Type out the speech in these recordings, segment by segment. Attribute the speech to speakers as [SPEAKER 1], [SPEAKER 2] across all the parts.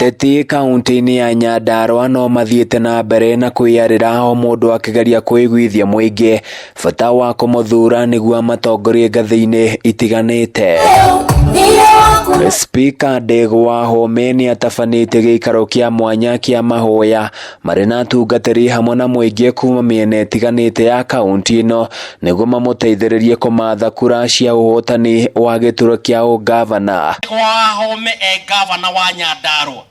[SPEAKER 1] Ateti kaunti-inĩ ya Nyandarua no mathiĩte na mbere na kwĩyarĩra o mũndũ akĩgeria kũiguithia mũingĩ bata wa kũmũthuura nĩguo amatongorie ngathĩ-inĩ itiganĩte. Spika Ndegwa Wahome nĩatabanĩtie gĩikaro kĩa mwanya kĩa mahoya marĩ na atungatĩri hamwe na mũingĩ kuma mĩena ĩtiganĩte ya kaunti ĩno nĩguo mamũteithĩrĩrie kũmatha kura cia ũhotani wa gĩturwa kĩa ũngavana.
[SPEAKER 2] Wahome e gavana wa Nyandarua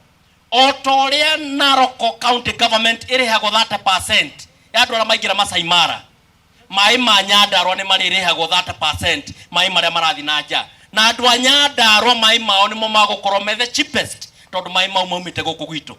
[SPEAKER 2] o ta ũrĩa Narok County Government ĩrĩhagwo 30% ya andũ arĩa maingĩra Masai Mara, maĩ ma Nyandarua nĩ marĩrĩhagwo 30% maĩ marĩa marathiĩ na nja, na andũ a Nyandarua maĩ mao nĩmo magũkorwo me the cheapest tondũ maĩ mau maumĩte gũkũ gwitũ.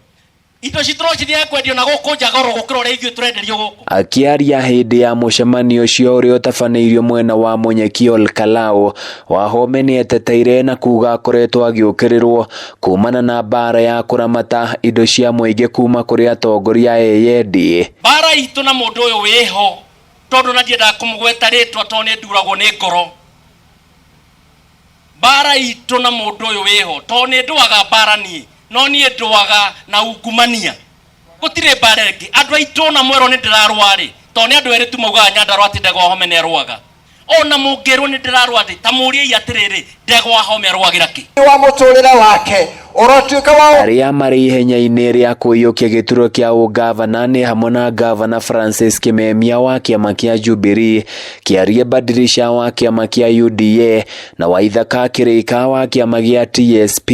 [SPEAKER 2] Indo citũ no cithiage kwendio na gũkũ nja goro gũkĩra ũrĩa ithuĩ tũrenderio gũkũ.
[SPEAKER 1] Akĩaria hĩndĩ ya mũcemanio ũcio ũrĩa ũtabanĩirio mwena wa Munyeki Olkalau, Wahome nĩeteteire na kuga akoretwo agĩũkĩrĩrwo kumana na mbara ya kũramata indo cia mũingĩ kuma kũrĩ atongoria eyendi.
[SPEAKER 2] Mbara itũ na mũndũ ũyũ wĩho tondũ na ndiendaga kũmũgweta rĩtwa tondũ nĩ nduragwo nĩ ngoro. Mbara itũ na mũndũ ũyũ wĩho tondũ nĩ ndũaga mbara niĩ, no niĩ ndũaga na ungumania. Gũtirĩ mbara ĩngĩ. Andũ aitũ ona mwerwo nĩ ndĩrarũa rĩ, tondũ nĩ andũ erĩ tu maugaga Nyandarua atĩ Ndegwa Wahome nĩ arũaga. Ona mũngĩrwo nĩ ndĩrarũa rĩ, ta mũriei atĩrĩrĩ, Ndegwa Wahome arũagĩra kĩ?
[SPEAKER 3] Wa mũtũrĩre wake ũrotuĩka wa
[SPEAKER 1] Arĩa marĩ ihenya-inĩ rĩa kũiyũkia gĩturwa kĩa ũngavana nĩ hamwe na ngavana Francis Kimemia wa kĩama kĩa Jubilee, Kĩarie Badirisha wa kĩama kĩa UDA na Waithaka Kĩrĩka wa kĩama gĩa TSP.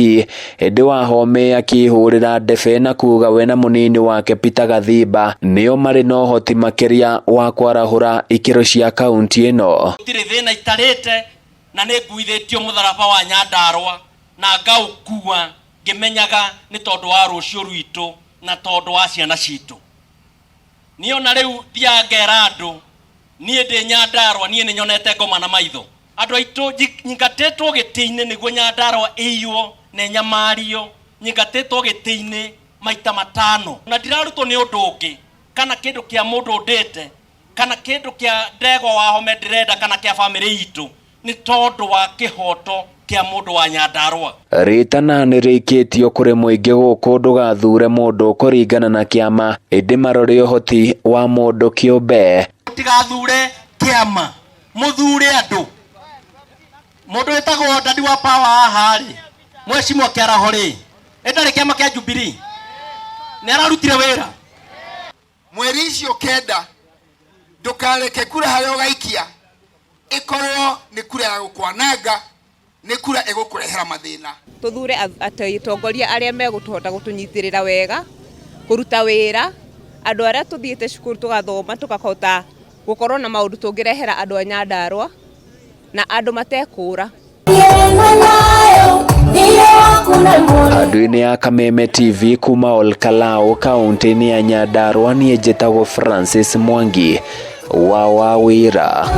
[SPEAKER 1] Ĩndĩ Wahome akĩhũrĩra ndebe na kuga we na mũnini wake Peter Gathimba nĩo marĩ na ũhoti makĩria wa kwarahũra ikĩro cia kaunti ĩno.
[SPEAKER 2] Gũtirĩ thĩna itarĩte na nĩ nguithĩtio mũtharaba wa Nyandarua na ngaũkua ngĩmenyaga nĩ tondũ wa rũciũ rwitũ na tondũ wa ciana citũ. Niĩ ona rĩu thiaga ngera andũ niĩ ndĩ Nyandarua, niĩ nĩ nyonete ngoma na maitho. Andũ aitũ nyingatĩtwo gĩtĩ-inĩ nĩguo Nyandarua ĩiywo na ĩnyamario, nyingatĩtwo gĩtĩ-inĩ maita matano. Na ndirarutwo nĩ ũndũ ũngĩ kana kĩndũ kĩa mũndũ ndĩte kana kĩndũ kĩa Ndegwa Wahome ndĩrenda kana kĩa bamĩrĩ itũ, nĩ tondũ wa kĩhoto kĩa mũndũ wa Nyandarua.
[SPEAKER 1] Rĩtana nĩ rĩikĩtio kũrĩ mũingĩ gũkũ ndũgathure mũndũ kũringana na kĩama, ĩndĩ marore ũhoti wa mũndũ kĩũmbe.
[SPEAKER 2] Mũtigathure kĩama, mũthure andũ. Mũndũ wĩtagwo Daddy wa Power haha rĩ, mwecimwo kĩaraho rĩ, ĩndarĩ kĩama kĩa Jubilee, nĩ ararutire wĩra.
[SPEAKER 3] Mweri icio kenda ndũkareke kura harĩa ũgaikia ĩkorwo nĩ kura ya gũkwananga, nĩ kura ĩgũkũrehera mathĩna.
[SPEAKER 4] Tũthure atongoria arĩa megũtũhota gũtũnyitĩrĩra wega, kũruta wĩra, andũ arĩa tũthiĩte cukuru tũgathoma tũkahota gũkorwo na maũndũ tũngĩrehera andũ a Nyandarua na andũ matekũra.
[SPEAKER 1] Andũ-inĩ ya Kameme TV kuma Olkalau kaunti-inĩ ya Nyandarua, niĩ njĩtagwo Francis Mwangi wa Wawĩra.